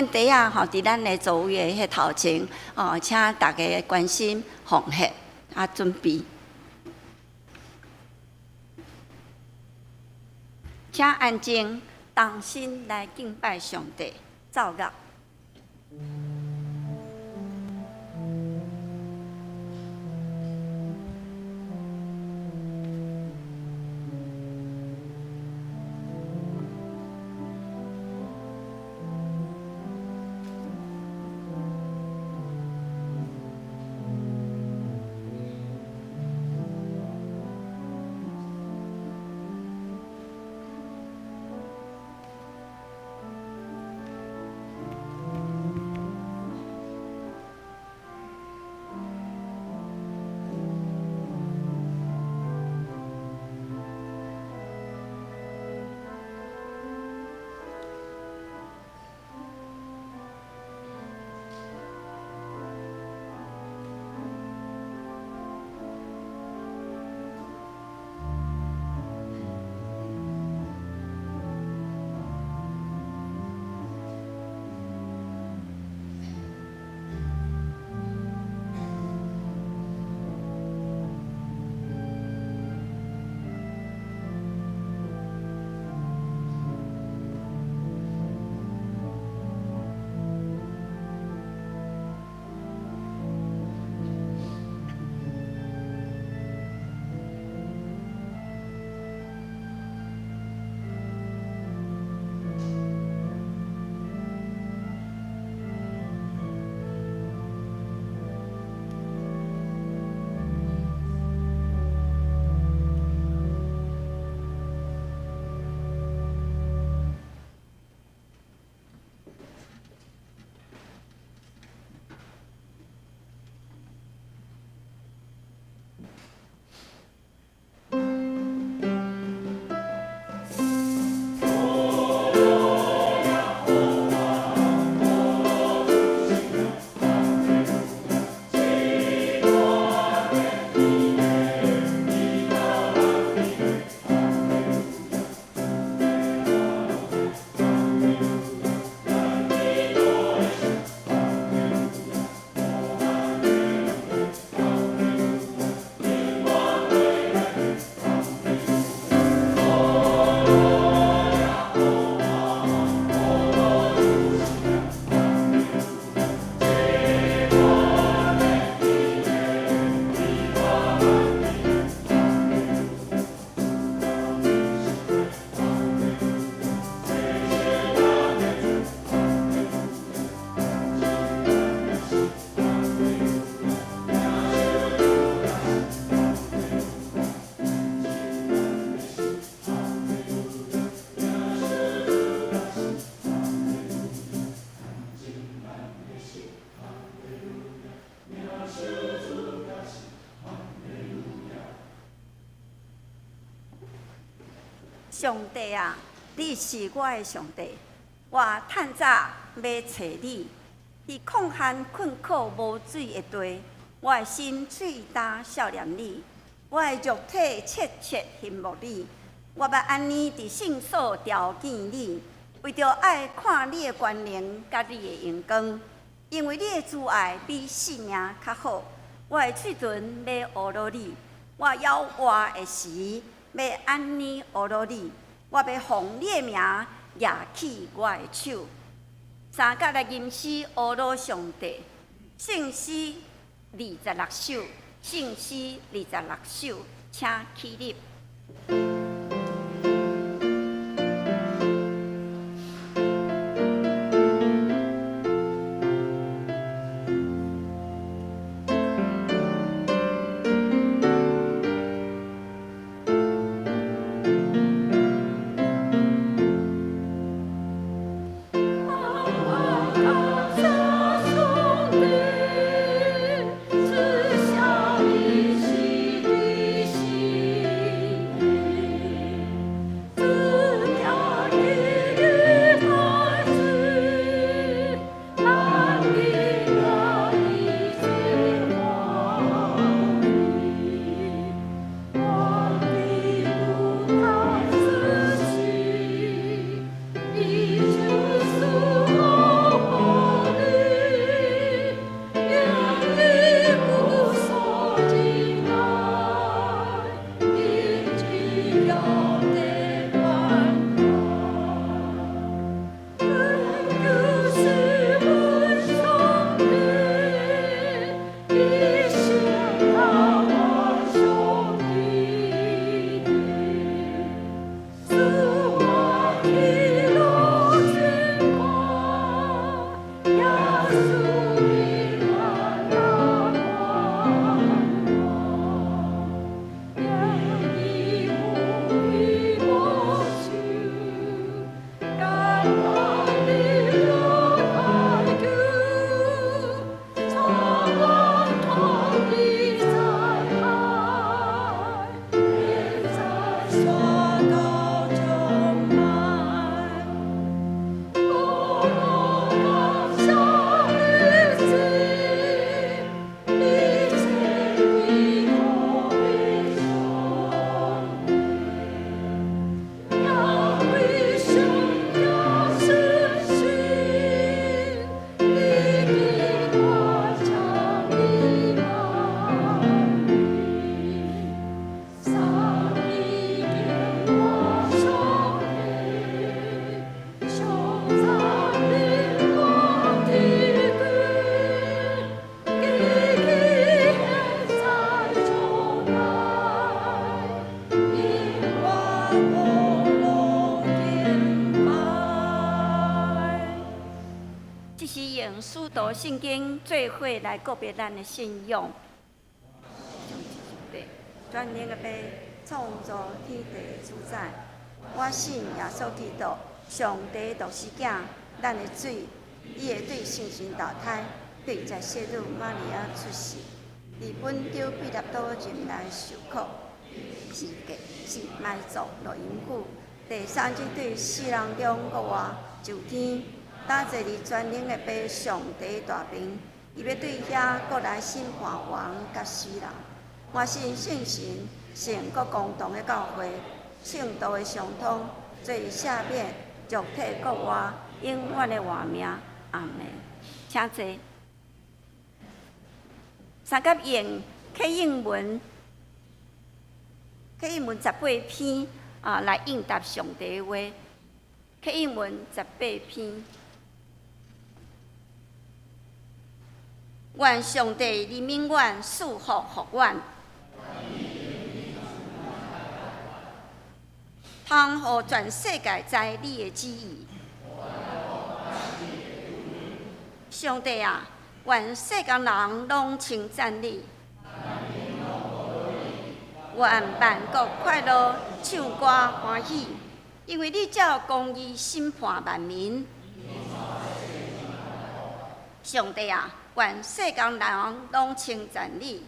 袋仔吼，佇咱的座位的彼頭前，哦，請大家關心奉獻啊，準備。請安靜，同心來敬拜上帝，奏樂。上帝啊，你是我的上帝，我趁早欲揣你。佇曠旱困苦無水的地，我的心喙焦數念你，我的肉體切切欣慕你。我欲按呢佇聖所朝見你，為著愛看你的權能佮你的榮光，因為你的慈愛比性命較好。我的喙唇欲呵咾你，我猶活的時欲按呢呵咾你，我欲奉你的名舉起我的手。三甲來吟詩呵咾上帝，聖詩二十六首，聖詩二十六首，請起立。感謝上帝，賜下一喜的心靈。這是用使徒聖經做伙來告別咱的信仰。全能的父，創造天地的主宰，我信耶穌基督，上帝獨生囝，咱的主，伊會對聖神投胎，對在聖女瑪利亞出世，佇本丟彼拉多任內受苦，死格死埋葬落陰府，第三日對死人中復活，上天。搭坐佇全能的父上帝大爿，伊欲對遐閣來審判活人佮死人。我信聖神，聖國公同的教會，聖徒的相通，罪赦免，肉體復活，永遠的活命。阿門。請坐。三甲用啟應文，啟應文十八篇啊，來應答上帝的話。啟應文十八篇。願上帝憐憫阮，賜福予阮，通予全世界知你的旨意。上帝啊，願世間人攏稱讚你，願萬國快樂，唱歌歡喜，因為你照公義審判萬民。上帝啊，願世間人攏稱讚你。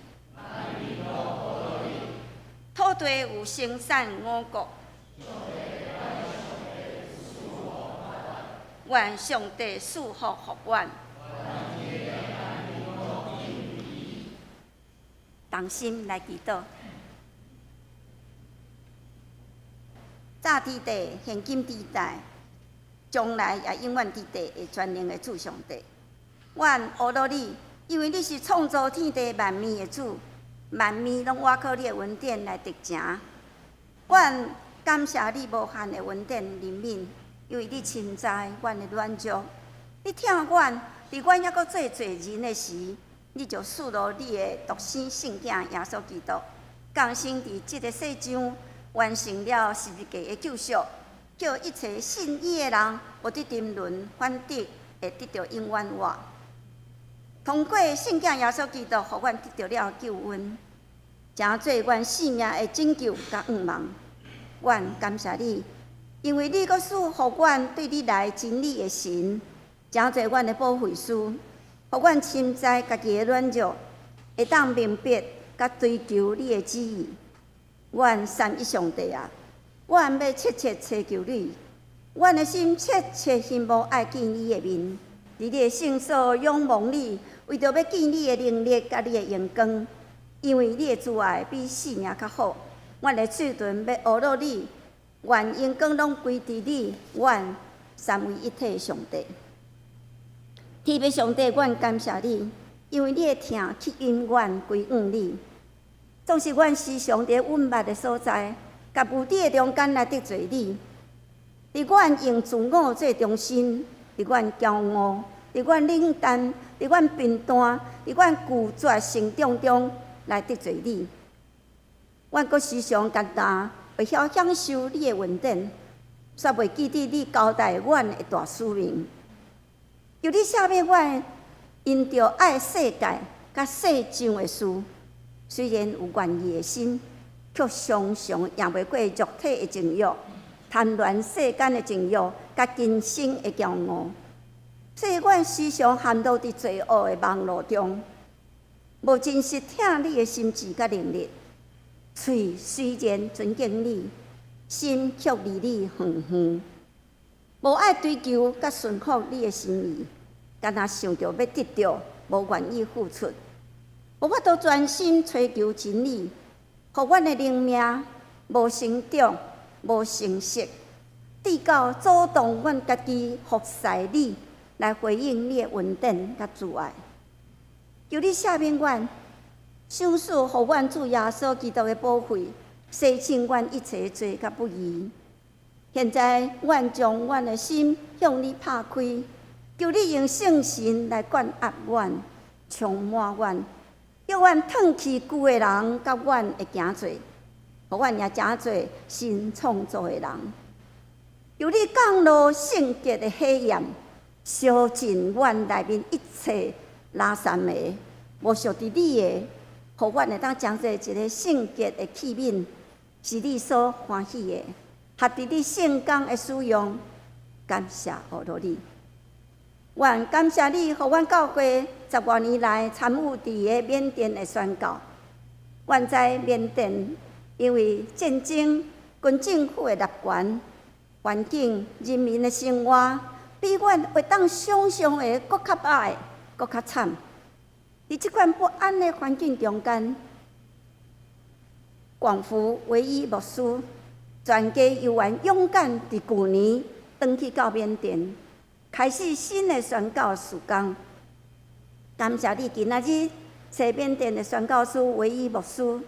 土地有生產五穀。願上帝賜福予阮。同心來祈禱。早佇地，現今佇在，將來也永遠佇地的全能的主上帝。阮阿羅你，因為你是創造天地萬物的主，萬物攏倚靠你的恩典來得成。阮感謝你無限的恩典憐憫，因為你深知阮的軟弱，你疼阮，佇阮猶閣做罪人的時，你就賜予你的獨生聖子耶穌基督，降生佇這个世上，完成了十字架的救贖，叫一切信伊的人，無得沉淪，反得會得著永遠活。通過聖子耶穌基督，予阮得著了救恩，成做阮性命的拯救佮盼望。阮感謝你，因為你閣賜予阮對你來真理的神，成做阮的保惠師，予阮深知家己的軟弱，會當明白佮追求你的旨意。阮三一上帝啊，阮欲切切尋求你，阮的心切切希望愛見你的面。佇你的聖所仰望你，為著欲見你的能力佮你的榮光，因為你的慈愛比性命較好。阮的喙唇欲阿羅你，願榮光攏歸佇你，阮三位一體的上帝。天父上帝，阮感謝你，因為你的疼吸引阮歸向你。總是阮時常佇隱密的所在，佮無知的中間來得罪你。佇阮用自我做中心，佇阮驕傲，佇阮冷淡，佇阮貧惰，佇阮拒絕成長中來得罪你。阮閣時常簡單，袂曉享受你的恩典，煞袂記得你交代阮的大使命。求你赦免阮，因著愛世界佮世上的事，雖然有願意的心，卻常常贏袂過肉體的情欲、貪戀世間的情欲，佮今生的驕傲。所以，阮時常陷落佇罪惡的網路中，無真實疼你的心志佮能力。喙雖然尊敬你，心卻離你遠遠。無愛追求佮順服你的心意，干焦想著欲得著，無願意付出，無法度專心追求真理，予阮的靈命無成長、無成熟，直到阻擋阮家己服侍你，來回應你的恩典佮慈愛。求你赦免阮，賞賜予阮主耶穌基督的寶血，洗清阮一切罪佮不義。現在，阮將阮的心向你拍開，求你用聖神來灌壓阮、充滿阮，叫阮褪去舊的人佮阮的行做，予阮也成做新創造的人。求你降落聖潔的火焰，燒盡阮內面一切垃圾的、無屬佇你的，予阮會當成做一个聖潔的器皿，是你所歡喜的，合佇你聖工的使用。感謝呵咾你，阮感謝你，予阮教會十外年來參與佇个緬甸的宣教。阮知緬甸因為戰爭、軍政府的立權、環境、人民的生活，比阮會當想像的閣較歹、閣較慘。佇這款不安的環境中間，廣福唯一牧師全家猶原勇敢佇舊年轉去到緬甸，開始新的宣教事工。感謝你今仔日，請緬甸的宣教師唯一牧師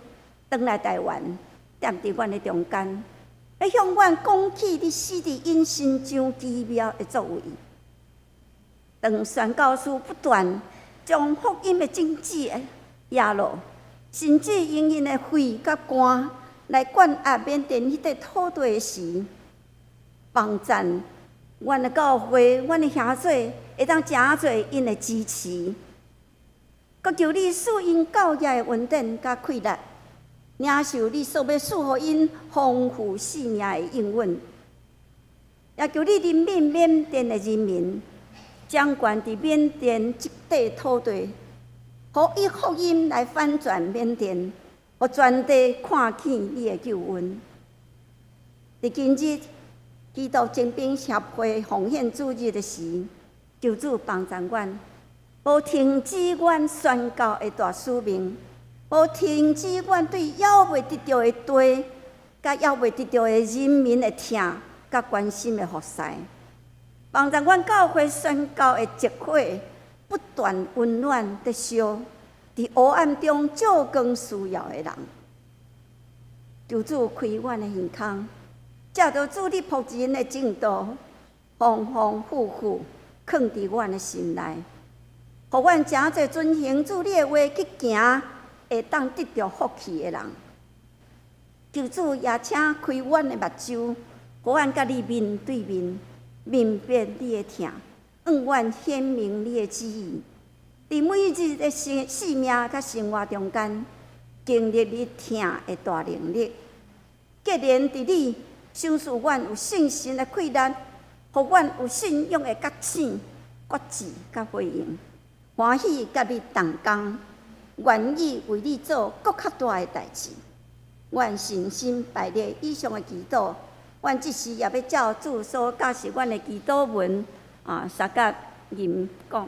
轉來台灣，踮佇阮的中間，欲向阮講起你死佇𪜶身上奇妙的作為。當宣教師不斷將福音的種子壓落，甚至用𪜶的血佮肝來灌壓緬甸彼塊土地時，幫贊阮的教會、阮的兄弟會當誠濟𪜶的支持。閣求你賜𪜶教業的恩典佮氣力，領受你所欲賜予𪜶豐富性命的應允。也求你憐憫緬甸的人民，掌權佇緬甸這塊土地，予以福音來翻轉緬甸，予全地看見你的救恩。佇今日基督精兵協會奉獻主日的時，求主幫助阮，無停止阮宣教的大使命，無停止阮對猶未得著的地，佮猶未得著的人民的疼佮關心的服侍，幫助阮教會宣教的熱火不斷溫暖佇燒，佇黑暗中照光需要的人。求主開阮的耳孔，藉著主你僕人的證道，豐豐富富囥佇阮的心內，予阮誠濟遵行主你的話去行，會當得著福氣的人。求主也請開阮的目睭，予阮佮你面對面，明白你的疼，向阮顯明你的旨意。佇每日的生命佮生活中間，經歷你疼的大能力。既然佇你賞賜阮有信心的氣力，予阮有信仰的覺醒、決志佮回應，歡喜佮你同工，願意為你做閣較大的代誌。阮誠心拜列以上的祈禱，阮這時也欲照主所教示阮的祈禱文啊，相佮吟講。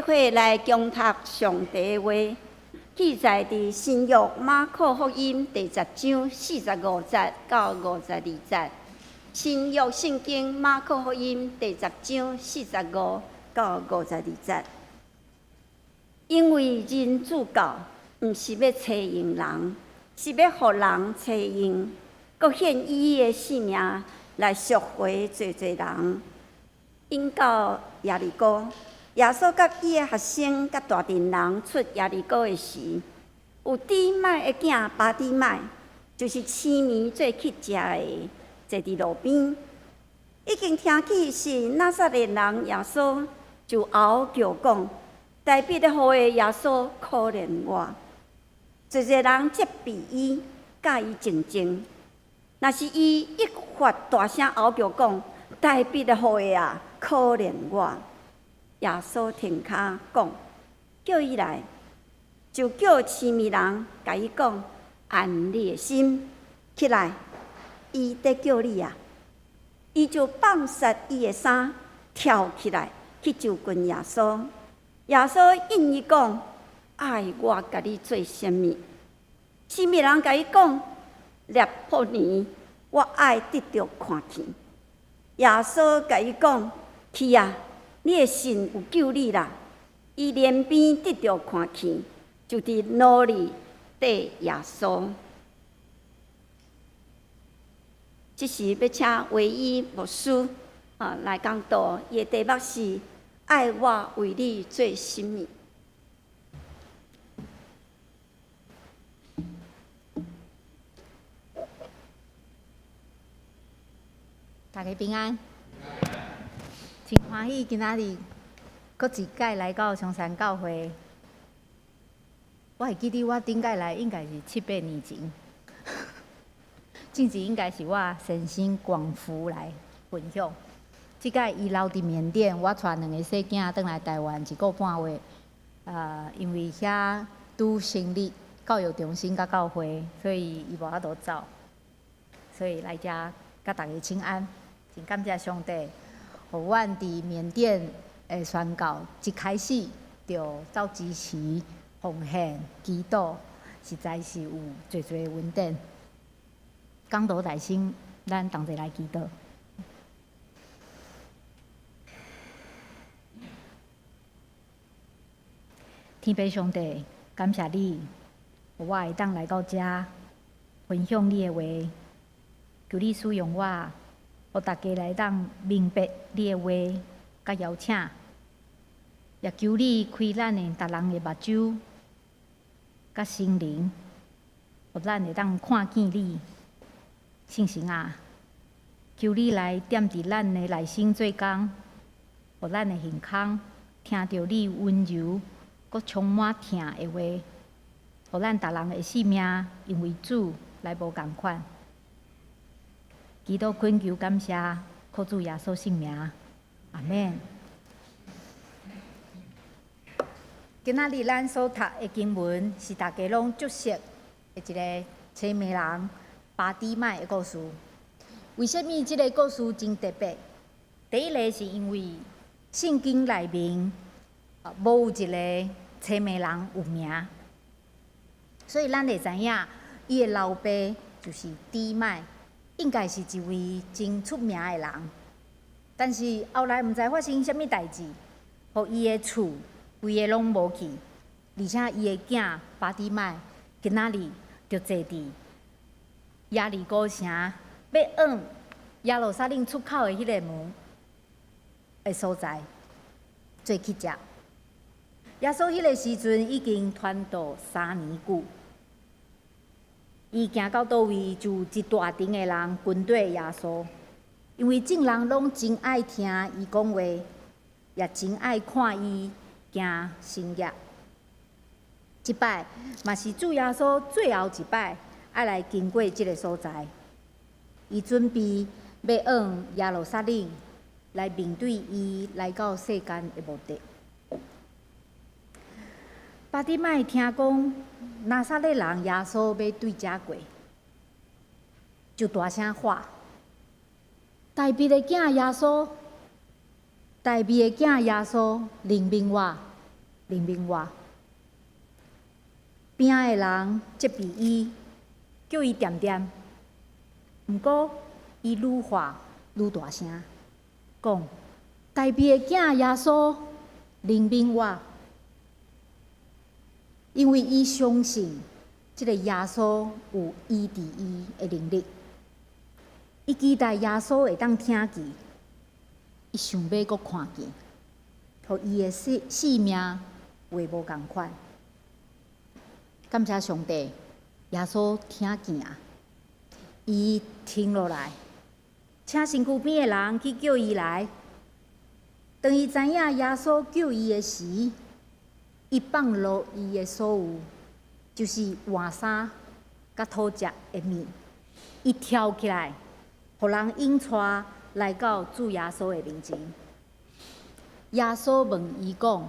伙來恭讀上帝的話，記載佇新約馬可福音第十章四十五節到五十二節。新約聖經馬可福音第十章四十五到五十二節。因為人子到，毋是欲揣用人，是欲予人揣用，閣獻伊的性命來贖回濟濟人。𪜶到耶利哥，耶穌佮伊的學生佮大陣人出耶利哥的時，有底買的囝巴底買，就是痴迷做乞食的，坐佇路邊，已經聽起是拿撒勒人耶穌，就嗷叫講：大衛的後裔耶穌，可憐我！濟濟人責備伊，佮伊靜靜。若是伊愈發大聲嗷叫講：大衛的後裔啊，可憐我！耶穌停跤講，叫伊來，就叫痴迷人共伊講：安你的心，起來，伊佇叫你啊！伊就放捒伊的衫，跳起來去就近耶穌。耶穌應伊講：愛我共你做啥物？痴迷人共伊講：辣波尼，我愛得著看見。耶穌共伊講：去啊！你的信有救你啦。伊連邊得著看見，就佇路裡綴耶穌。這時欲請唯一牧師啊來講道，伊的題目是愛我為你做啥物。大家平安，真歡喜今仔日閣一擺來到松山教會。我會記得我頂擺來應該是七八年前，之前應該是我先生廣福來分享。這擺伊留佇緬甸，我帶兩个細囝轉來台灣一個半月。因為遐拄成立教育中心佮教會，所以伊無法度走，所以來遮佮大家請安。真感謝上帝，予阮佇緬甸的宣教一開始就鬥支持、奉獻、祈禱，實在是有濟濟恩典。講道大先，咱同齊來祈禱。天父上帝，感謝你，予我會當來到遮分享你的話，求你使用我，予大家來當明白你的話佮邀請，也求你開咱的逐人的目睭佮心靈，予咱會當看見你。聖神啊，求你來踮佇咱的內心做工，予咱的耳孔聽著你溫柔閣充滿疼的話，予咱逐人的性命因為主來無仝款。祈禱懇求感謝，靠主耶穌聖名，阿們。今仔日咱所讀的經文是大家攏足熟的一个痴迷人巴底買的故事。為啥物這个故事真特別？第一个是因為聖經內面無有一个痴迷人有名，所以咱會知影伊的老爸就是底買。應該是一位真出名的人，但是後來毋知發生啥物代誌，予伊的厝規个攏無去，而且伊的囝巴底買今仔日就坐佇耶利哥城，欲往耶路撒冷出口的彼个門的所在做乞食。耶穌彼个時陣已經傳道三年久。伊行到佗位，就有一大群的人跟綴耶穌，因為眾人攏真愛聽伊講話，也真愛看伊行神蹟。這擺嘛是主耶穌最後一擺愛來經過這个所在，伊準備欲往耶路撒冷來面對伊來到世間的目的。巴底買聽講拿撒勒人耶穌欲對遮過，就大聲喊：大衛的囝耶穌，大衛的囝耶穌，憐憫我！憐憫我。邊仔的人責備伊，叫伊恬恬。毋過伊愈喊愈大聲，講：大衛的囝耶穌，憐憫我！因為伊相信這个耶穌有醫治伊的能力，伊期待耶穌會當聽見，伊想欲閣看見，予伊的性命袂無仝款。感謝上帝，耶穌聽見啊！伊停落來，請身軀邊的人去叫伊來。當伊知影耶穌叫伊的時，伊放落伊的所有，就是換衫佮討食的物。伊跳起來，予人引帶來到主耶穌的面前。耶穌問伊講：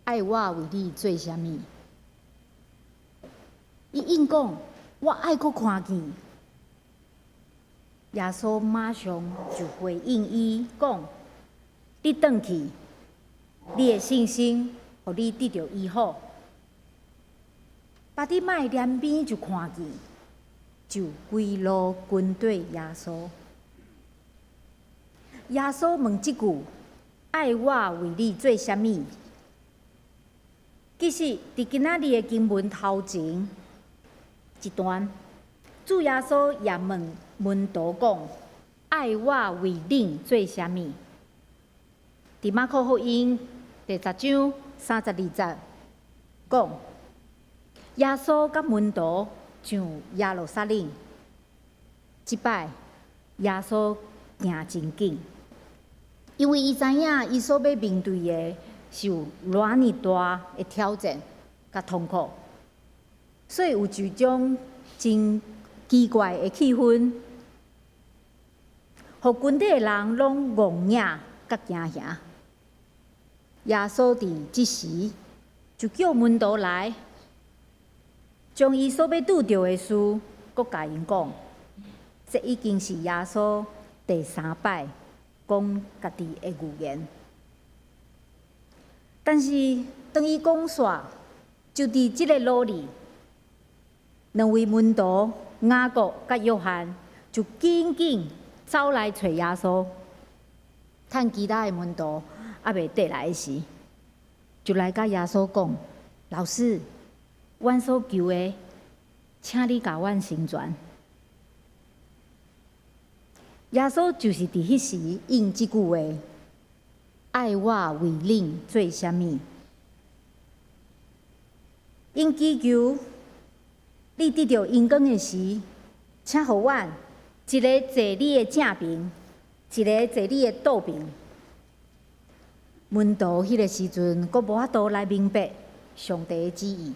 愛我為你做啥物？伊應講：我愛閣看見。耶穌馬上就回應伊講：你轉去，你的信心予你得著醫好。巴底買連邊就看見，就規路跟綴耶穌。耶穌問這句：愛我為你做啥物？其實，佇今仔日的經文頭前一段，主耶穌也問門徒講：愛我為恁做啥物？佇馬可福音第十章32節講，耶穌佮門徒上耶路撒冷，這擺耶穌行真緊，因為伊知影伊所欲面對的是有偌爾大的挑戰佮痛苦，所以有一種真奇怪的氣氛，予軍隊的人攏戇影佮驚嚇。耶穌佇這時就叫門徒來，將伊所欲拄著的事，閣共𪜶講。這已經是耶穌第三擺講家己的預言。但是當伊講煞，就佇這个路裡，兩位門徒雅各佮約翰就緊緊走來揣耶穌，趁其他的門徒猶未綴來的時，就來佮耶穌講：老師，阮所求的，請你共阮成全。耶穌就是佇彼時應這句話：愛我為恁做啥物？𪜶祈求你得著榮光的時，請予阮一个坐你的正爿，一个坐你的倒爿。門徒彼个時陣，閣無法度來明白上帝的旨意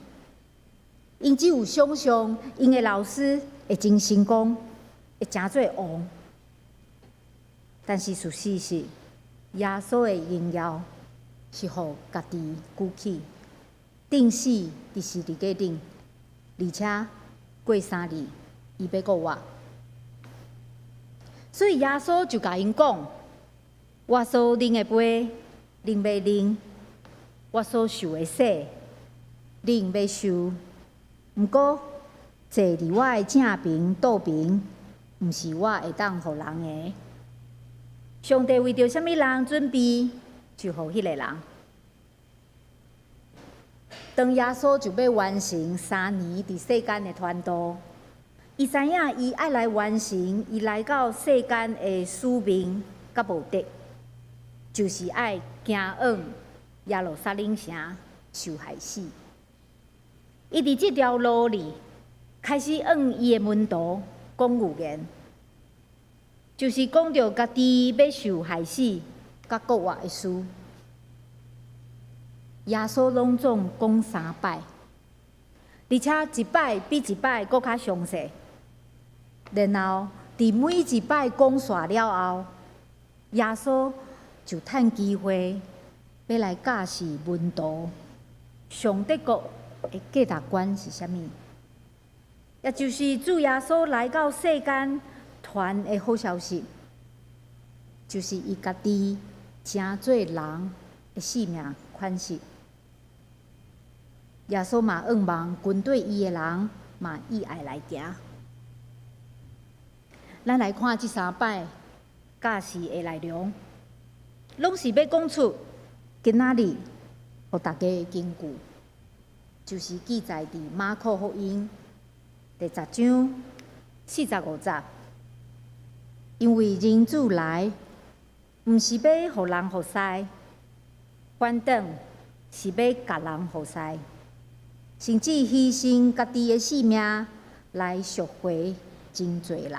，𪜶只有想像𪜶的老師會真成功，會成做王。但是事實是，耶穌的榮耀是予家己舉起，釘死佇十字架頂，而且過3日，伊欲復活。所以耶穌就共𪜶講：我所啉的杯，恁欲啉；我所受的洗，恁欲受。毋過，坐佇我的正爿、倒爿，毋是我會當予人的。上帝為著啥物人準備，就予彼个人。當耶穌就欲完成3年佇世間的傳道，伊知影伊愛來完成伊來到世間的使命佮目的，就是愛行往耶路撒冷城受害死。伊佇這條路裡開始向伊的門徒講預言，就是講著家己欲受害死、佮復活的事。耶穌攏總講三擺，而且一擺比一擺閣較詳細。然後，佇每一擺講煞了後，耶穌就趁機會欲來教示門徒上帝國的價值觀是啥物，也就是主耶穌來到世間傳的好消息，就是伊家己成做人的性命款式。耶穌嘛向望跟綴伊的人嘛以愛來行。咱來看這三擺教示的內容，攏是欲講出今仔日予大家的金句，就是記載佇馬可福音第十章45節。因為人子來，毋是欲予人服侍，反轉是欲共人服侍，甚至犧牲家己的性命來贖回真濟人。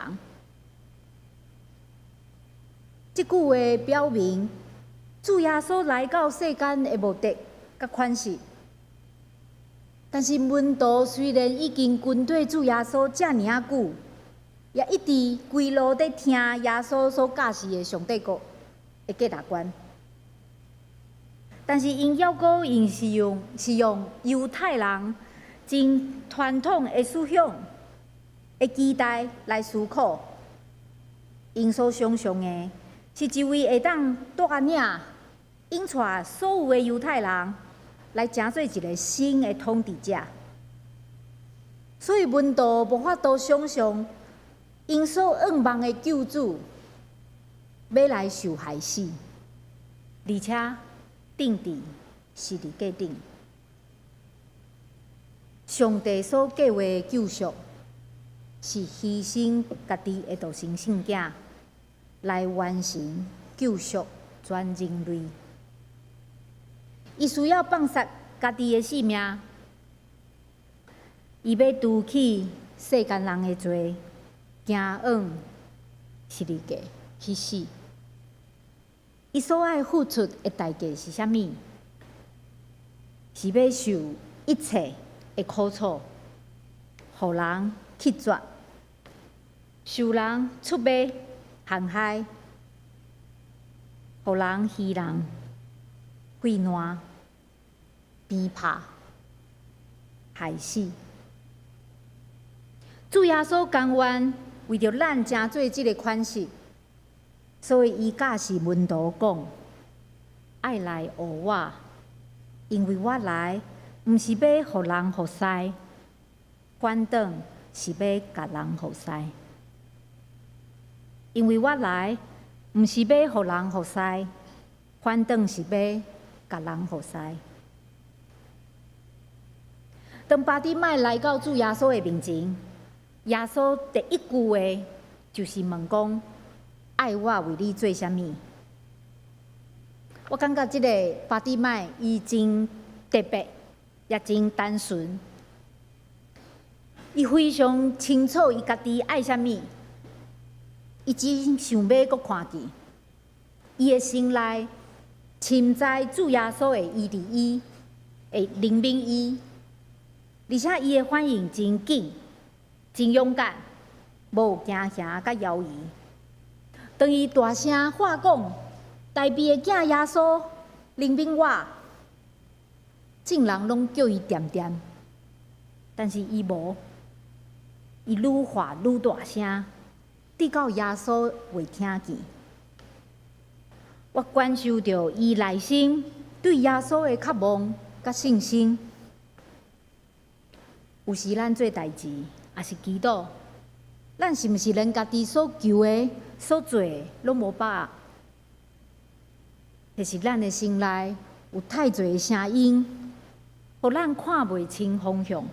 這句話表明，主耶穌來到世間的目的佮款式。但是門徒雖然已經跟綴主耶穌遮爾仔久，也一直規路佇聽耶穌所教示的上帝國的價值觀，但是𪜶猶閣用是用猶太人真傳統的思想的期待來思考，𪜶所想象的是一位會當帶領、引帶所有的猶太人來成做一个新的統治者，所以門徒無法度想象𪜶所向望的救主欲來受害死，而且釘佇十字架頂。上帝所計劃的救贖是犧牲家己的獨生聖子，來完成救贖全人類。伊需要放殺家己的性命，伊欲除去世間人的罪，行往十字架去死。伊所愛付出的代價是啥物？是欲受一切的苦楚，予人棄絕，受人出賣、陷害，予人戲弄、非難、鞭拍、害死。主耶穌甘願為著咱成做這个款式，所以伊教示門徒講：愛來學我，因為我來毋是欲予人服侍，反轉是欲共人服侍。因為我來毋是欲予人服侍，反轉是欲共人服侍。當巴底買來到主耶穌的面前，耶穌第一句話就是問講：愛我為你做啥物？我感覺這个巴底買伊真特別，也真單純。伊非常清楚伊家己愛啥物，伊只想欲閣看見。伊的心內深知主耶穌會醫治伊，會憐憫伊，而且伊的反應真緊、真勇敢，無驚嚇佮猶豫。當伊大聲喊講：大衛的囝耶穌，憐憫我！眾人攏叫伊恬恬，但是伊無，伊愈喊愈大聲，直到耶穌會聽見。我感受著伊內心對耶穌的渴望佮信心。有時咱做代誌，抑是祈禱，咱是毋是連家己所求的、所做的攏無把握？或是咱的心內有太濟的聲音，予咱看袂清方向，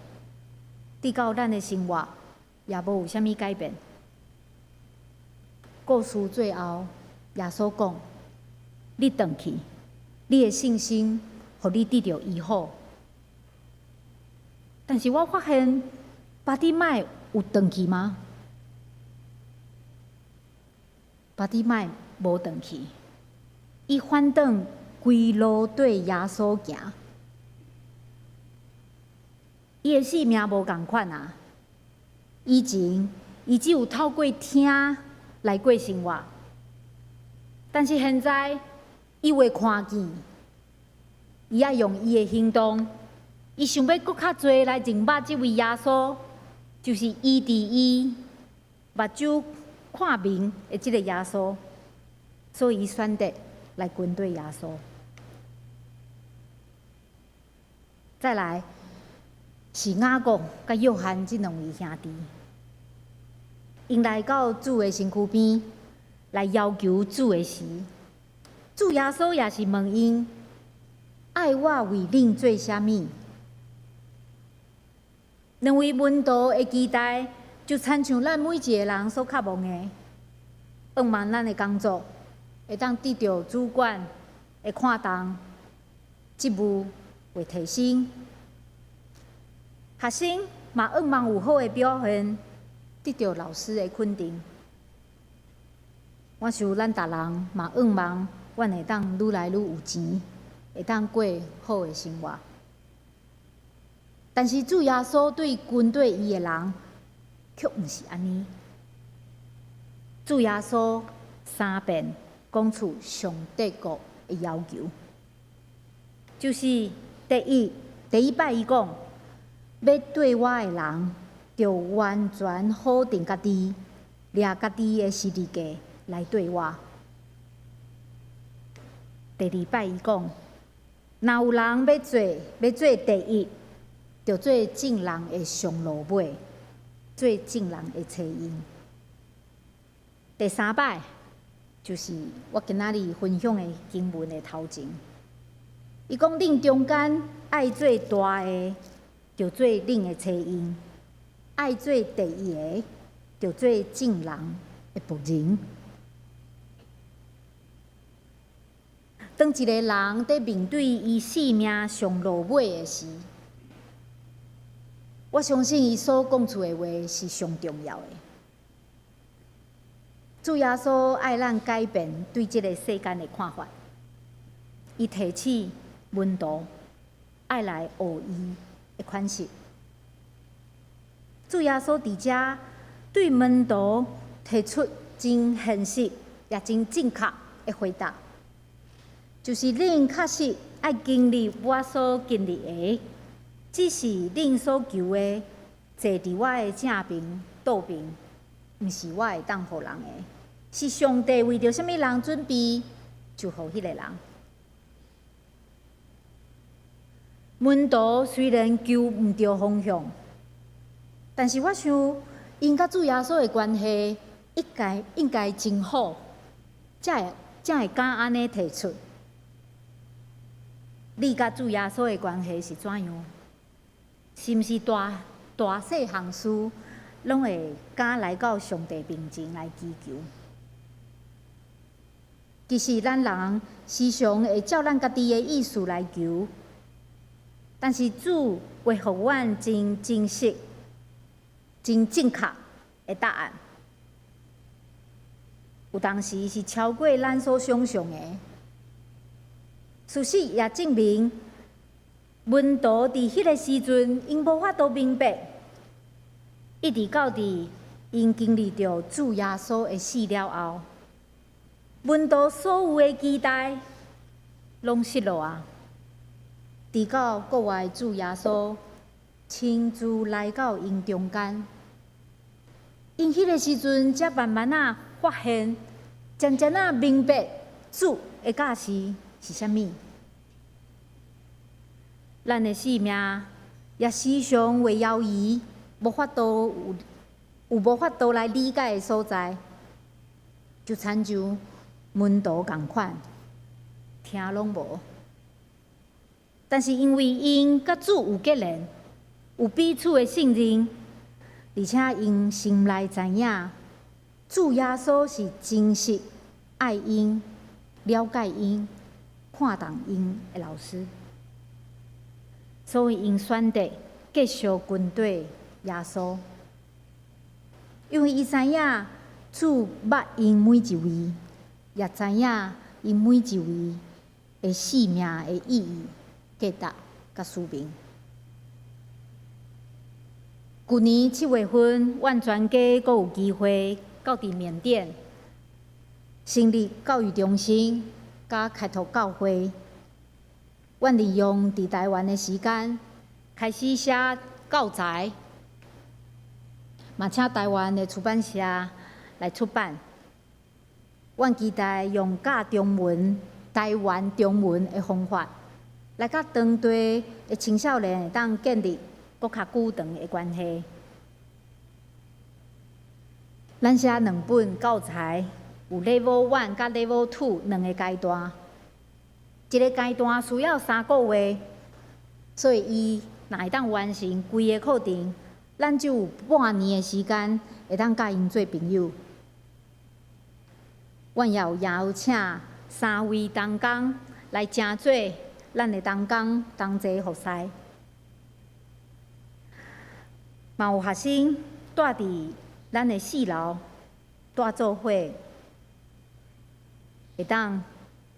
直到咱的生活也無有啥物改變。故事最後，耶穌講：你轉去，你的信心予你得著醫好。但是我發現巴底買有轉去嗎？巴底買無轉去，伊反轉規路綴耶穌行。伊的性命無仝款啊！以前伊只有透過聽來過生活，但是現在伊會看見，伊愛用伊的行動，伊想欲閣較濟來認捌這位耶穌，就是醫治伊目睭看明的這个耶穌，所以伊選擇來跟綴耶穌。再來是雅各佮約翰這兩位兄弟，𪜶來到主的身軀邊來要求主的時，主耶穌也是問𪜶：愛我為恁做啥物？兩位門徒的期待，就親像咱每一个人所渴望的，向望咱的工作會當得著主管的看重，職務會提升。學生嘛向望有好的表現，得著老師的肯定。我想咱逐人嘛向望，阮會當愈來愈有錢，會當過好的生活。但是主耶穌對跟綴伊的人，卻毋是按呢。主耶穌三遍講出上帝國的要求，就是第一，第一擺伊講，欲綴我的人，著完全否定家己，掠家己的十字架來綴我。第二擺伊講，若有人欲做第一，著做眾人的上落尾，做眾人的差役。第三擺，就是我今仔日分享的經文的頭前。伊講，恁中間愛做大的，著做恁的差役；愛做第一的，著做眾人的僕人。當一個人佇面對伊性命上落尾的時，我相信伊所講出的話是上重要的。主耶穌愛咱改變對這个世間的看法，伊提醒門徒愛來學伊的款式。主耶穌佇遮對門徒提出真現實也真正確的回答，就是恁確實愛經歷我所經歷的，只是恁所求的，坐佇我的正爿、倒爿，毋是我會當予人的，是上帝為著啥物人準備，就予彼个人。門徒雖然求毋著方向，但是我想，𪜶佮主耶穌的關係應該真好，才會敢按呢提出。你佮主耶穌的關係是怎樣？是毋是大大細項事攏會敢來到上帝面前來祈求？其實咱人時常會照咱家己的意思來求，但是主會予阮真真實、真正確的答案。有當時是超過咱所想像的。事實也證明，門徒佇彼个時陣，𪜶無法度明白，一直到佇𪜶經歷著主耶穌的死了後，門徒所有的期待攏失落啊！直到國外主耶穌親自來到𪜶中間，𪜶彼个時陣才慢慢仔發現，漸漸仔明白主的教示是啥物。咱的生命也時常會猶豫，無法度有無法度來理解的所在，就親像門徒仝款，聽攏無。但是因為𪜶佮主有結連，有彼此的信任，而且𪜶心內知影，主耶穌是真實愛𪜶、了解𪜶、看重𪜶的老師，所以𪜶選擇繼續跟綴耶穌，因為伊知影主捌𪜶每一位，也知影𪜶每一位的生命的意義、價值佮使命。舊年7月份，阮全家閣有機會到佇緬甸成立教育中心，佮開拓教會。阮利用佇台灣的時間，開始寫教材，嘛請台灣的出版社來出版。阮期待用教中文、台灣中文的方法，來佮當地的青少年會當建立閣較久長的關係。咱寫兩本教材，有 Level One 佮 Level Two 兩个階段。一个階段需要3個月，所以伊若會當完成規个課程，咱就有半年的時間會當佮𪜶做朋友。阮也有邀請三位同工來成做咱的同工同齊服侍。嘛有學生蹛佇咱的四樓蹛做伙，會當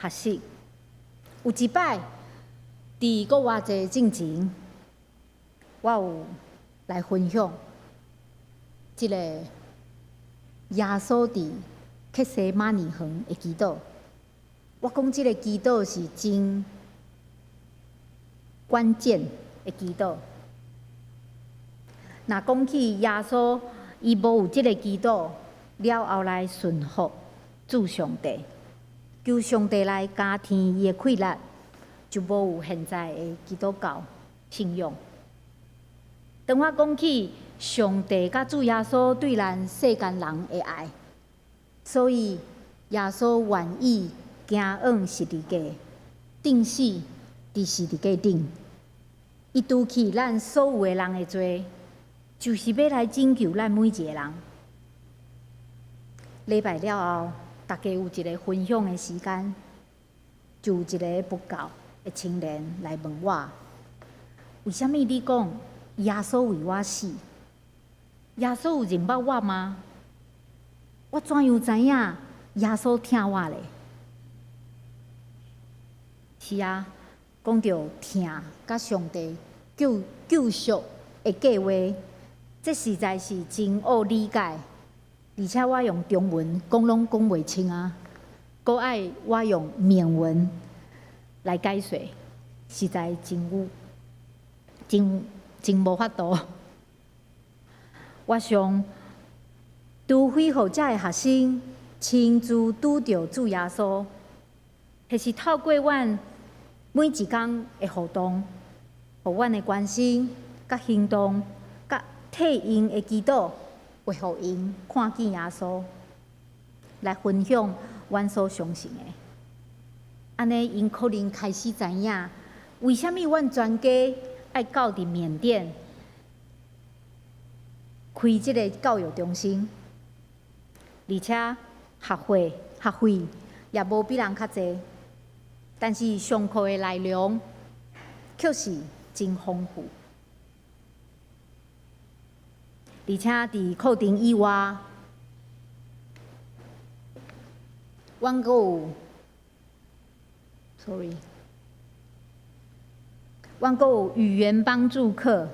學習。有一擺佇國外節進前，我有來分享這个耶穌佇客西馬尼園的祈禱。我講這个祈禱是真關鍵的祈禱。若講起耶穌，伊無有這个祈禱，了後來順服主上帝，求上帝來加添伊的氣力，就無有現在的基督教信仰。當我講起上帝佮主耶穌對咱世間人的愛，所以耶穌願意行往十字架，釘死佇十字架頂，伊除去咱所有的人的罪，就是欲來拯救咱每一个人。禮拜了後，大家有一个分享的時間，就有一个佛教的青年來問我：為啥物你講耶穌為我死？耶穌有認捌我嗎？我怎樣知影耶穌疼我咧？是啊，講著疼佮上帝救贖的計劃，這實在是真惡理解，而且我用中文講攏講袂清啊，閣愛我用緬文來解說，實在真有真真無法度。我想，除非予遮的學生親自拄著主耶穌，或是透過阮每一工的互動，予阮的關心、佮行動、佮替𪜶的祈禱，會予𪜶看見耶穌，來分享阮所相信的。按呢，𪜶可能開始知影，為啥物阮全家愛到佇緬甸開這个教育中心，而且學費學費也無比人較濟，但是上課的內容卻是真豐富，而且佇課程以外，阮閣有，sorry，阮閣有語言幫助課，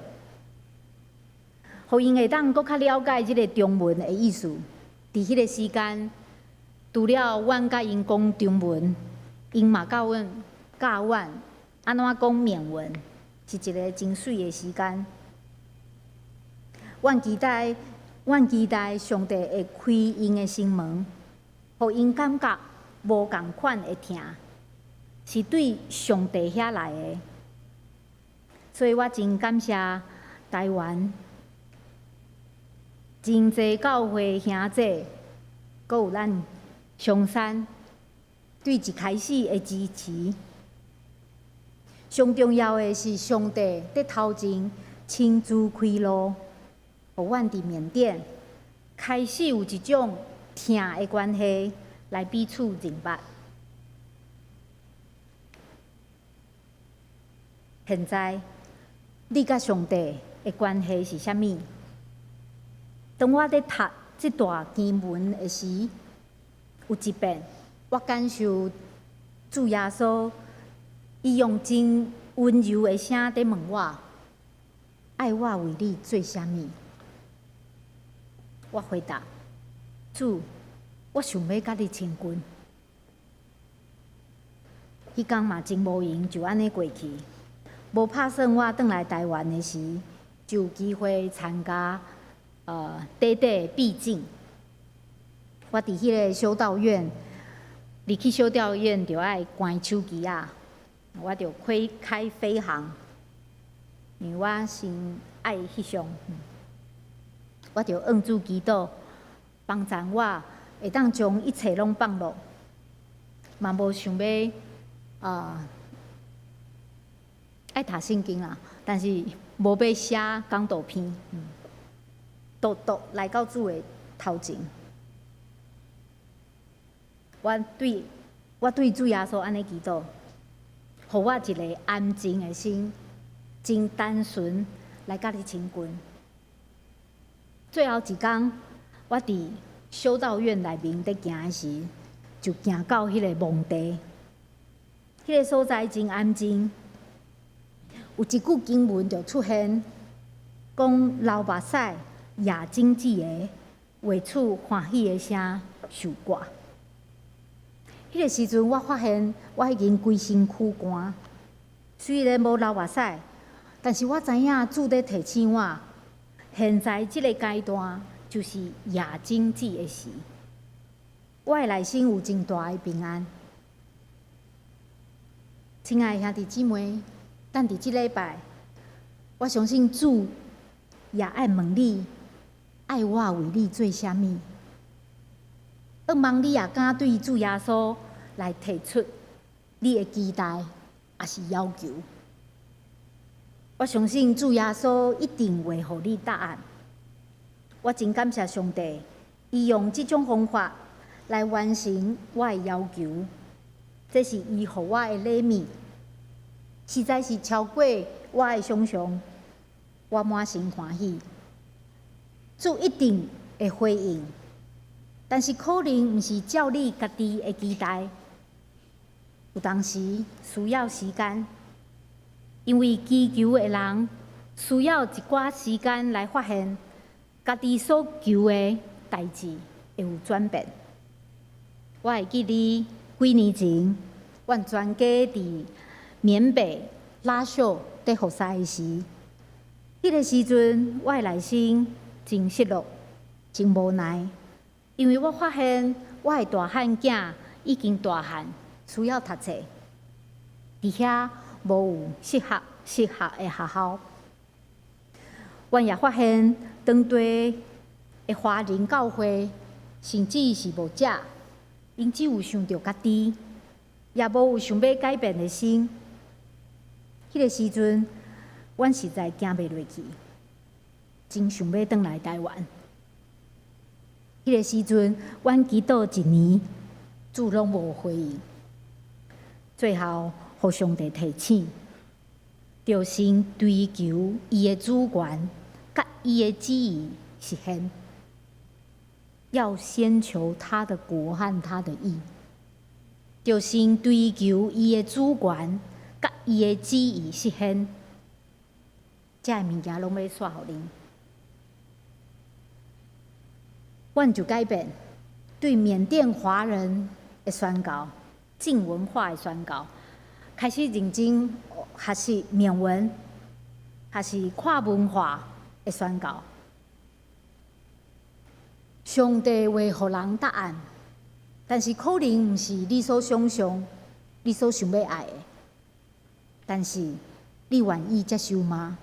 予𪜶會當閣較了解這个中文的意思。佇彼个時間，除了阮佮𪜶講中文，𪜶嘛教阮教阮按怎講緬文，是一个真媠的時間。阮期待，阮期待上帝會開𪜶的心門，予𪜶感覺無仝款的疼，是對上帝遐來的。所以我真感謝台灣真濟教會兄弟，閣有咱松山對一開始的支持。上重要的是，上帝佇頭前親自開路，予阮佇緬甸開始有一種疼的關係來彼此認捌。現在，你佮上帝的關係是啥物？當我佇讀這段經文的時，有一遍我感受主耶穌，伊用真溫柔的聲佇問我：愛我為你做啥物？我回答：主，我想欲佮你親近。彼工嘛真無閒，就按呢過去。無拍算我轉來台灣的時，就有機會參加短短避靜。我佇彼个修道院，入去修道院就愛關手機仔。我就開開飛航，因為我先愛翕相，我就向主祈禱，幫助我會當將一切攏放落，嘛無想欲啊愛讀聖經啦，但是無欲寫講道篇，獨獨來到主的頭前。我對主耶穌按呢祈禱，予我一个安靜的心，真單純來佮你親近。最後一工，我佇修道院內面佇行的時，就行到彼个墓地，彼个所在真安靜。有一句經文就出現，講流目屎也種子的，發出歡喜的聲，受割。彼个時陣，我發現我已經規身軀乾，雖然無流目屎，但是我知影主佇提醒我，現在這个階段就是野種子的時，我的內心有真大的平安。親愛的兄弟姊妹，咱佇這禮拜，我相信主也愛問你，愛我為你做啥物？向望你也敢對主耶穌來提出你的期待，抑是要求。我相信主耶穌一定會予你答案。我真感謝上帝，伊用這種方法來完成我的要求，這是伊予我的禮物，實在是超過我的想象。我滿心歡喜，主一定會回應。但是可能毋是照你家己的期待，有當時需要時間，因為祈求的人需要一寡時間來發現家己所求的代誌會有轉變。我會記得幾年前，阮全家佇緬北拉秀佇服侍的時，彼个時陣我的內心真失落，真無奈。因為我發現我的大漢囝已經大漢，需要讀冊，佇遐無有適合的學校。阮也發現當地的華人教會，甚至是牧者，𪜶只有想著家己，也無有想欲改變的心。彼个時陣，阮實在行袂落去，真想欲轉來台灣。彼个時陣，阮祈禱一年，主攏無回應。最後，予上帝提醒，著先追求伊的主權，佮伊的旨意實現。要先求他的國和他的義，著先追求伊的主權，佮伊的旨意實現。這个物件攏欲煞予恁。阮就改變對緬甸華人的宣告，禁文化的宣告，開始認真學習緬文，學習跨文化的宣告。上帝會予人答案，但是可能毋是你所想象、你所想欲愛的。但是你願意接受嗎？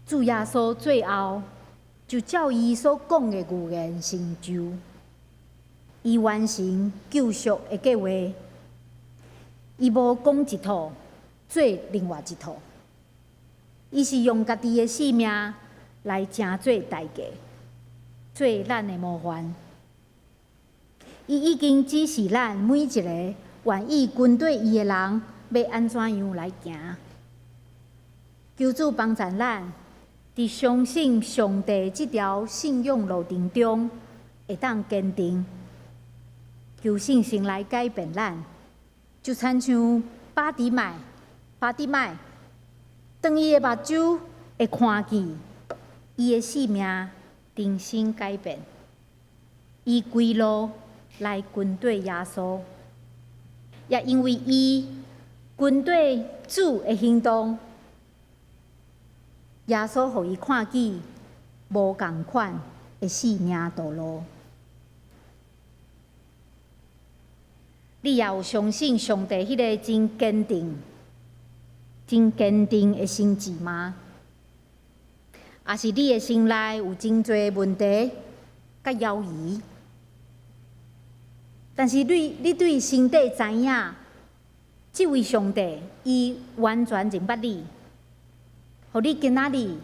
主耶穌最後就照伊所講的預言成就，伊完成救贖的計劃。伊無講一套，做另外一套。伊是用家己的性命來成做代價，做咱的模範。伊已經指示咱每一个願意跟綴伊的人，欲按怎樣來行。求主幫助咱，佇相信上帝這條信仰路程中，會當堅定。求聖神來改變咱，就親像巴底買，巴底買，當伊的目睭會看見，伊的性命重新改變，伊歸路來跟綴耶穌，也因為伊跟綴主的行動，耶穌予伊看見無仝款的生命道路。你也有相信上帝彼个真堅定、真堅定的心志嗎？抑是你的心內有真濟問題佮猶疑？但是你對心底知影，這位上帝伊完全認捌你，予你今仔日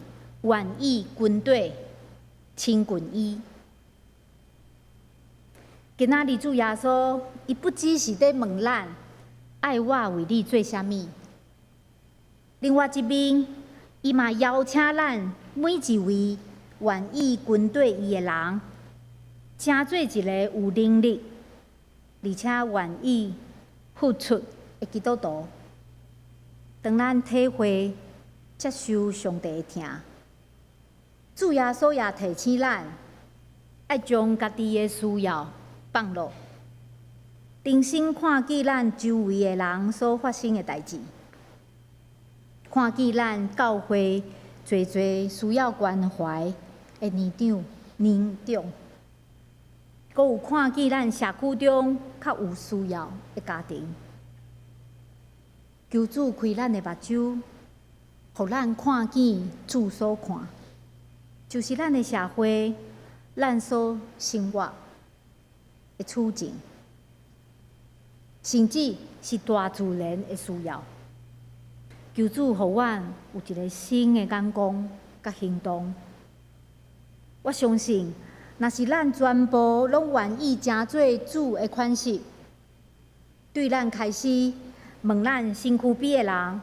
願意跟綴親近伊。今仔日主耶穌，伊不只是咧問咱愛我為你做啥物，另外一面，伊嘛邀請咱每一位願意跟綴伊的人，成做一个有能力，而且願意付出的基督徒。當咱體會接受上帝的疼，主耶穌也提醒咱，愛將家己的需要放落，重新看見咱周圍的人所發生的代誌，看見咱教會濟濟需要關懷的年長年長，閣有看見咱社區中較有需要的家庭。求主開咱的目睭，予咱看見主所看，就是咱的社會，咱所生活的處境，甚至是大自然的需要。求主予阮有一个新的眼光佮行動。我相信，若是咱全部攏願意成做主的款式，對咱開始問咱身軀邊的人，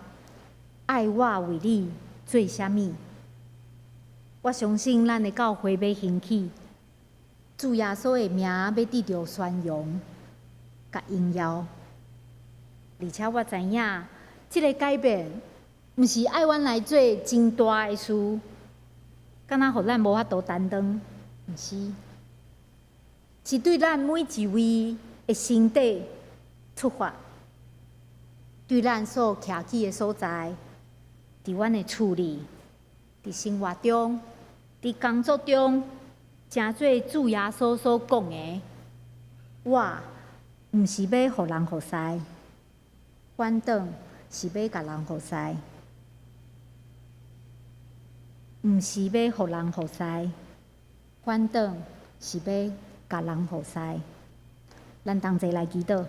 愛我為你做啥物？我相信咱的教會欲興起，主耶穌的名欲得著宣揚、佮榮耀。而且我知影，這个改變，毋是愛阮來做真大的事，敢若予咱無法度擔當，毋是，是對咱每一位的心底出發，對咱所徛起的所在，佇阮的厝裡，佇生活中，佇工作中，成做主耶穌所講的，我毋是欲予人服侍，反轉是欲共人服侍。毋是欲予人服侍，反轉是欲共人服侍。咱同齊來祈禱。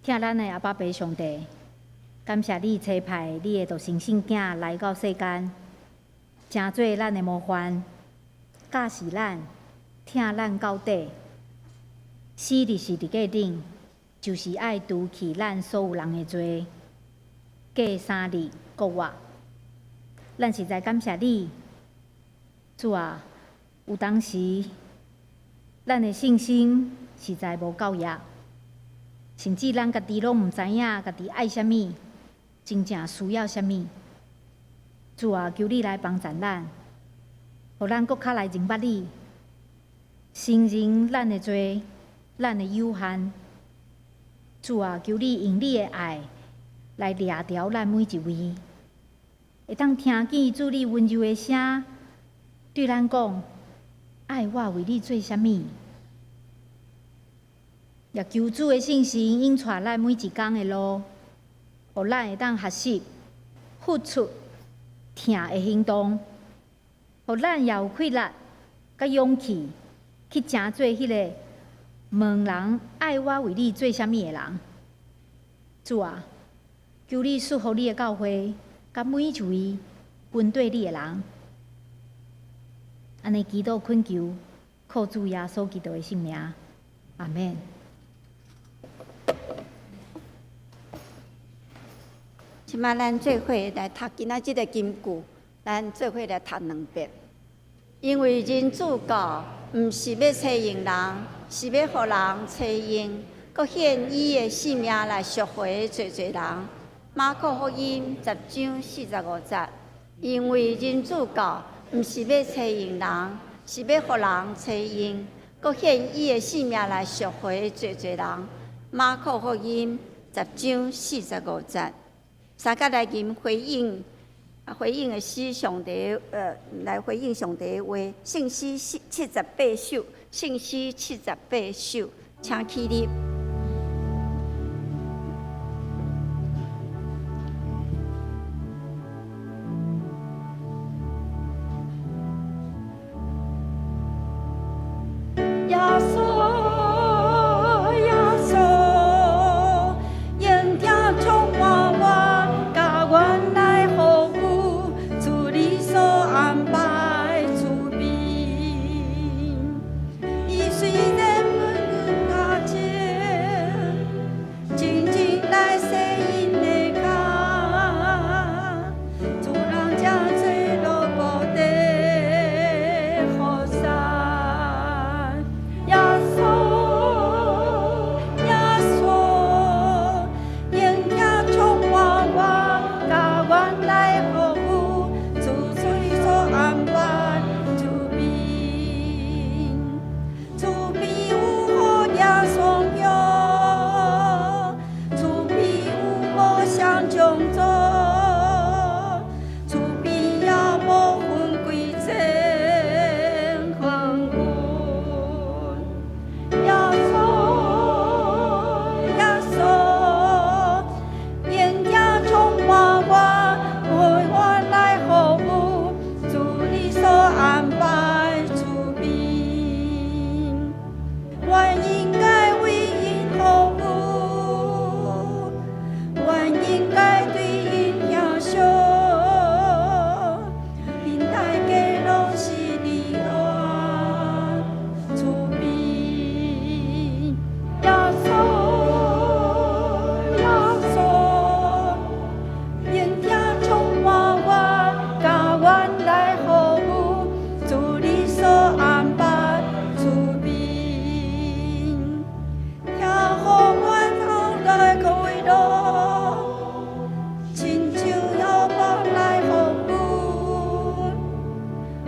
疼咱的阿爸父上帝，感謝你差派你的獨生聖囝來到世間，成做咱的模範，教示咱，疼咱到底。死佇十字架頂，就是愛除去咱所有人的罪，過3日復活。咱實在感謝你，主啊，有當時咱的信心實在無夠額，甚至咱家己攏毋知影家己愛啥物，真正需要啥物。主啊，求你來幫助咱，予咱閣較來認捌你，承認咱的罪，咱的有限。主啊，求你用你的愛來掠牢咱每一位，會當聽見主你溫柔的聲，對咱講：愛我為你做啥物？也求主的聖神引帶咱每一工的路，予咱會當學習付出疼的行動，予咱也有氣力佮勇氣去成做彼个問人愛我為你做啥物的人。主啊，求你賜福你的教會，佮每一位跟綴你的人。按呢祈禱懇求，靠主耶穌基督的聖名，阿們。這擺咱做伙來讀今仔這个金句，咱做伙來讀兩遍。因為人子到，毋是欲揣用人，是欲予人揣用，閣獻伊的性命來贖回濟濟人。馬可福音10章45節。因為人子到，毋是欲揣用人，是欲予人揣用，閣獻伊的性命來贖回濟濟人。馬可福音10章45節。三角來吟回應，回應的詩，上帝來回應上帝的話，聖詩七十八首，聖詩七十八首，請起立。耶穌，耶穌，應聽充滿我，共阮來服務，主你所安排厝邊。伊雖然阮跤前，靜靜來洗𪜶的跤，主人正做奴僕的雨傘。耶穌，耶穌，應聽充滿我，共阮來服務，主你所安排厝邊。厝邊有好野桑葉，厝邊有無雙杖座，厝邊也無分貴賤昏君。耶穌，耶穌，應聽充滿我，為我來服務，主你所安排厝邊。我應該為𪜶服務，我應該對𪜶疼惜，𪜶大家攏是你我厝邊。耶穌，耶穌，應聽充滿我，共阮來服務，主你所安排厝邊。聽予阮頭來快樂，親像奴僕來服務，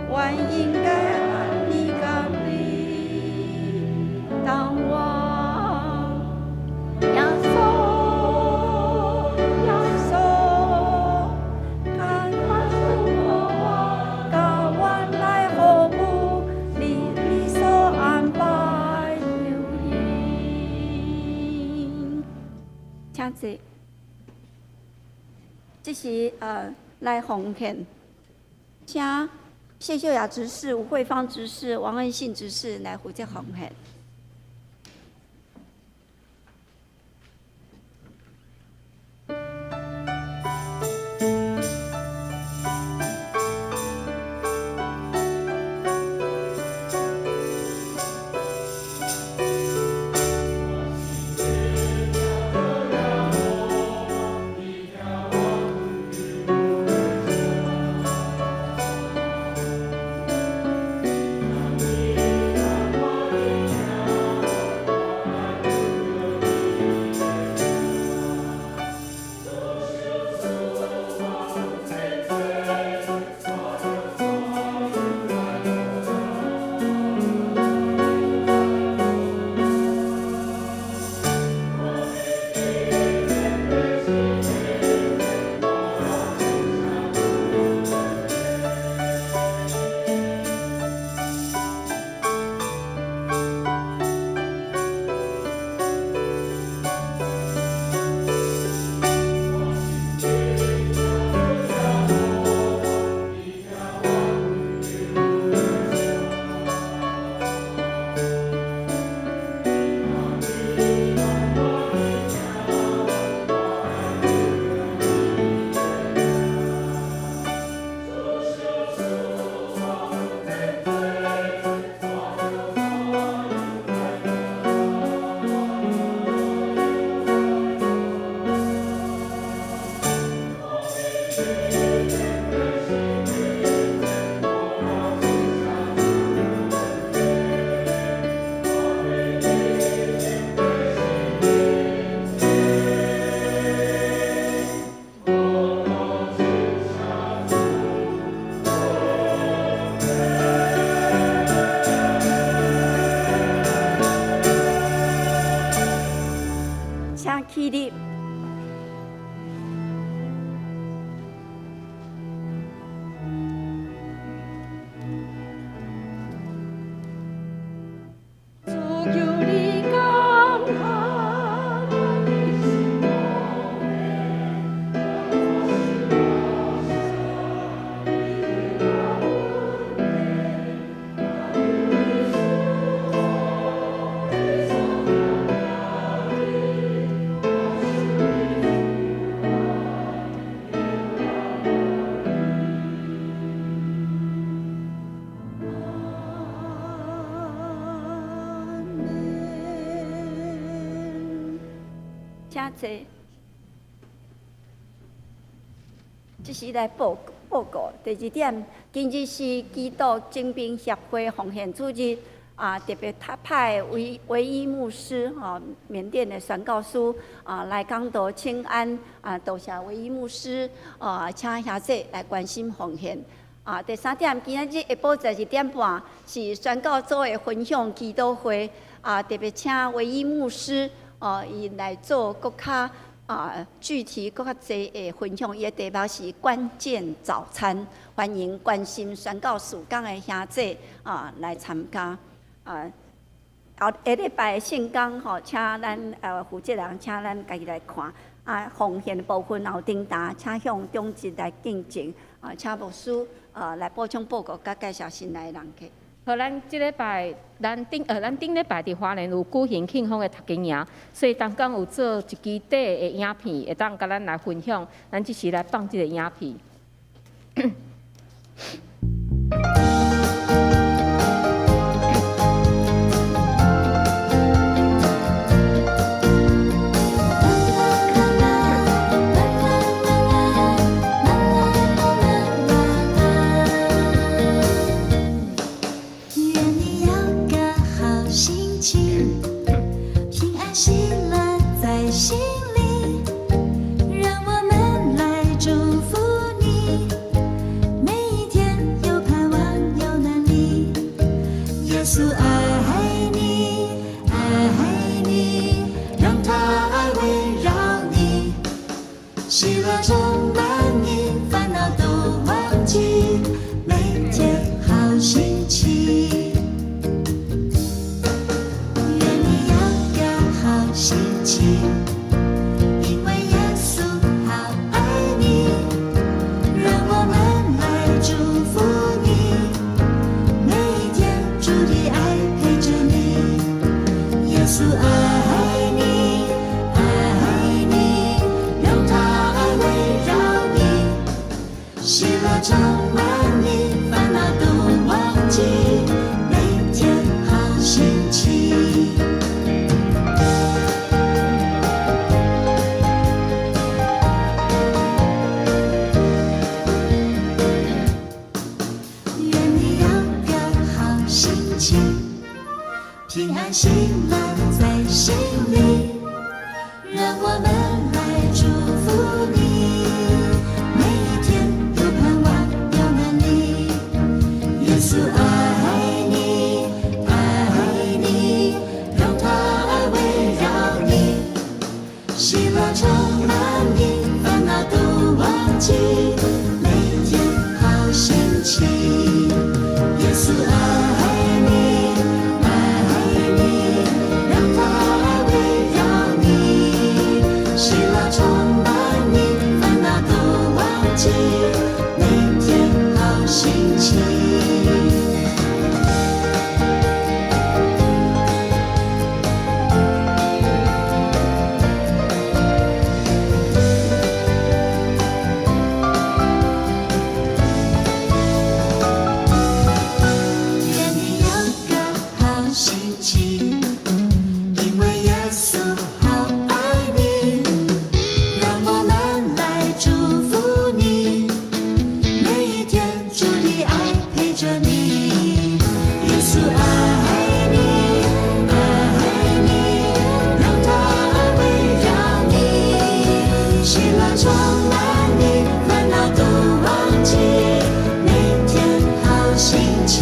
我應該按呢共你同活。耶穌，耶穌，共阮充滿我，共阮來服務，你所安排有應。請坐。這是來奉獻，請謝秀雅執事、吳慧芳執事、王恩信執事來負責奉獻。請起立。兄弟，這是來報告。第二點，今日是基督精兵協會奉獻主日啊，特別他派唯一牧師吼，緬甸的宣教師啊來講道請安啊，多謝唯一牧師啊，請兄弟來關心奉獻。啊，第三點，今仔日下晡12點半是宣教組的分享祈禱會啊，特別請唯一牧師哦，伊來做閣較啊具體、閣較濟的分享。伊的題目是關鍵早餐，歡迎關心宣教事工的兄弟啊來參加。啊，後下禮拜的聖工吼，請咱負責人請咱家己來看。啊，奉獻的部分後頂達，請向長執來見證。啊，請牧師來補充報告，佮介紹新來的人客。好，咱這禮拜，咱頂禮拜佇花蓮有舉行慶豐的讀經營，所以當講有做一支短的影片，會當佮咱來分享。咱這時來放這個影片。願你有個好心情，平安喜樂在心裡，讓我們來祝福你，每一天有盼望有能力，耶穌愛你，愛你，讓他愛圍繞你，喜樂充滿你，煩惱都忘記，每天好心情。願你有個好心情，因為耶穌好愛你，讓我們來祝福你，每一天主的愛陪着你，耶穌愛你，愛你，讓他愛圍繞你，喜樂充滿你，煩惱都忘記，每天好心情。願你有個好心情，平安喜樂在心裡，讓我們來祝福你，每一天有盼望有能力，耶穌愛你，愛你，讓他愛圍繞你，喜樂充滿你，煩惱都忘記，每天好心情。耶穌愛你，愛你，讓他愛圍繞你，喜樂充滿你，煩惱都忘記，每天好心情。願你有個好心情，因為耶穌好愛你，讓我們來祝福你，每一天主的愛陪着你，耶穌愛你，愛你，讓他愛圍繞你，喜樂充滿你，煩惱都忘記，每天好心情。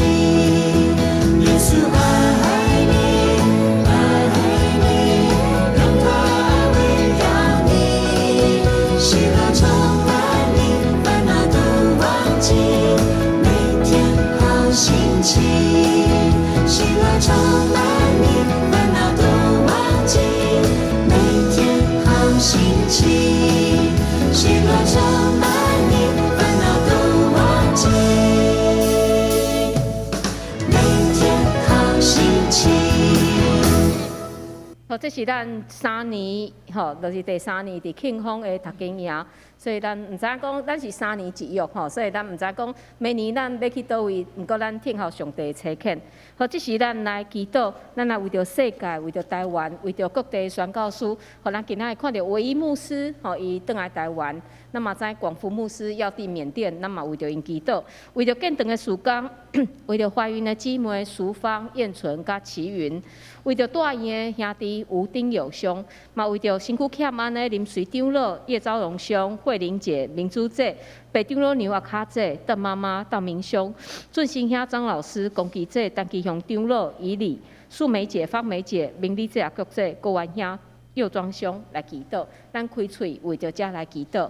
耶穌愛你，愛你，讓他愛圍繞你，喜樂充滿你，煩惱都忘記，每天好心情。喜樂充滿你，煩惱都忘記，每天好心情。喜樂充滿你，煩惱都忘記，每天好心情。好，這是咱三年，吼，就是第三年佇慶豐的讀經營，所所以咱毋知影講，咱是3年一約吼，所以咱毋知講明年咱欲去佗位，毋過咱聽候上帝的差遣。好，這時咱來祈禱，咱來為著世界，為著台灣，為著各地宣教師，予咱今仔日看著唯一牧師吼，伊轉來台灣，咱嘛知廣福牧師要佇緬甸，咱嘛為著𪜶祈禱，為著建堂的事工，為著懷孕的姊妹淑芳、燕純佮齊雲，為著大院的兄弟吳丁友兄，嘛為著身軀欠安的林隨長老、葉昭榮兄、慧玲姐、明珠姐、白長老娘阿卡姐、鄧媽媽、鄧明兄、俊興兄張老師、龚基姐、陳基雄長老、以禮、素梅姐、方梅姐、明麗姐、阿國姐、郭元兄、右莊兄來祈禱，咱開喙為著遮來祈禱。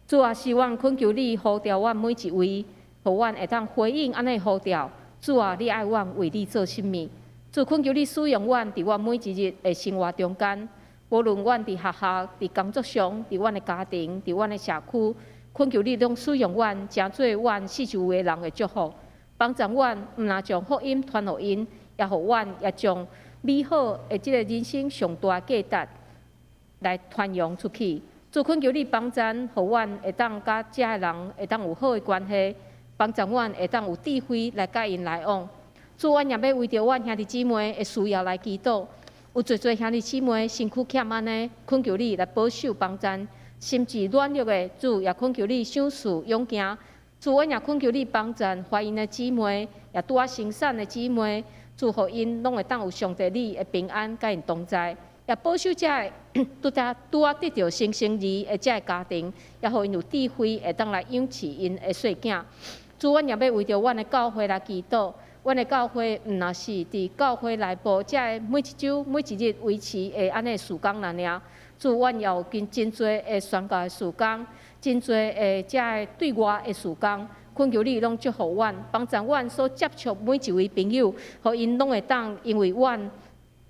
主啊，是阮懇求你呼召阮每一位，予阮會當回應按呢呼召。主啊，你愛阮為你做啥物？主懇求你使用阮，佇阮每一日的生活中間，無論阮佇學校、佇工作上、佇阮的家庭、佇阮的社區，懇求你攏使用阮，成做阮四周圍人的祝福，幫助阮，毋但將福音傳予𪜶，也予阮也將美好的這個人生上大價值來傳揚出去。主懇求你幫贊，予阮會當佮遮的人會當有好的關係，幫助阮會當有智慧來佮𪜶來往。主，阮也欲為著阮兄弟姊妹的需要來祈禱，有濟濟兄弟姊妹身軀欠安呢，懇求你來保守幫贊，心智軟弱的主也懇求你賞賜勇健。主，阮也懇求你幫贊懷孕的姊妹，也拄仔生產的姊妹，主予𪜶攏會當有上帝你的平安佮𪜶同在。也保守遮个拄仔得著新生兒的遮个家庭，也予𪜶有智慧會當來養飼𪜶的細囝。主，阮也欲為著阮的教會來祈禱。阮的教會毋若是佇教會內部遮个每一週、每一日維持的按呢事工爾爾。主，阮也有真真濟的宣教的事工，真濟的遮个對外的事工。懇求你攏祝福阮，幫助阮所接觸每一位朋友，予𪜶攏會當因為阮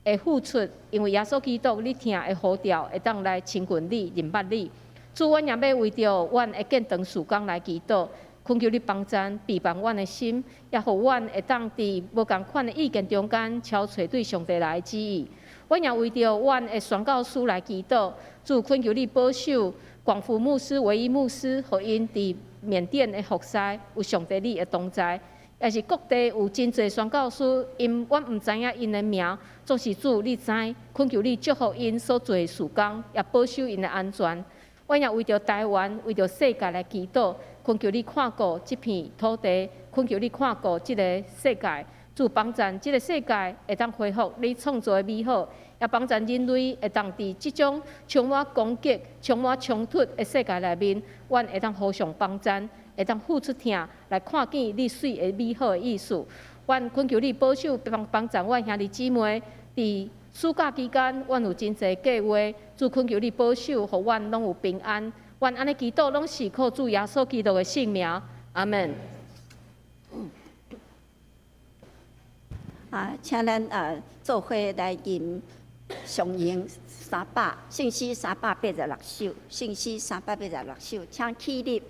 的付出，因為耶穌基督你疼的呼召，會當來親近你、認捌你。主，阮也欲為著阮的建堂事工來祈禱，懇求你幫贊、備辦阮的心，也予阮會當佇無仝款的意見中間，敲揣對上帝來的旨意。阮也為著阮的宣教師來祈禱，主懇求你保守廣福牧師、唯一牧師，予𪜶佇緬甸的服侍有上帝你的同在。也是各地有真濟宣教師，𪜶阮毋知影𪜶的名，總是主你知，懇求你祝福𪜶所做的事工，也保守𪜶的安全。阮也為著台灣、為著世界來祈禱，懇求你看顧這片土地，懇求你看顧這个世界，主幫贊這个世界會當恢復你創造的美好，也幫贊人類會當佇這種充滿攻擊、充滿衝突的世界內面，阮會當互相幫贊。會當付出疼來看見你媠的美好的意思。阮懇求你保守幫幫助阮兄弟姊妹，佇暑假期間，阮有真濟計劃，主懇求你保守，予阮攏有平安。阮按呢祈禱，攏是靠主耶穌基督的聖名。阿門。啊，請咱做伙來吟上詠三百，聖詩386首，聖詩三百八十六首，請起立。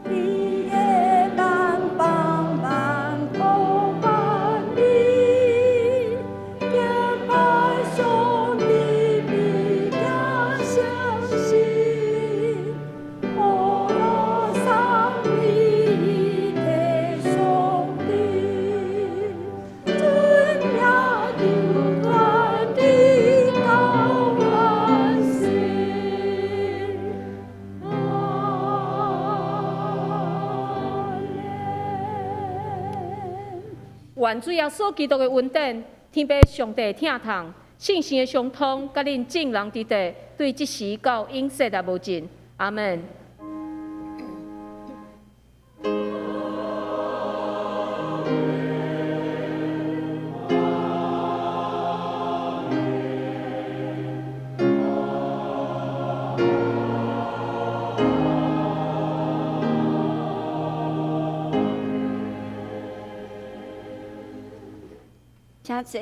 你會當幫忙托辦你，敬拜上帝物件相信，予路送你的上帝，尊名永遠直到萬世。阿們。願主耶穌基督的恩典、天父上帝的疼痛、聖神的相通，佮恁眾人佇地，對這時到永世來無盡。阿們。請坐。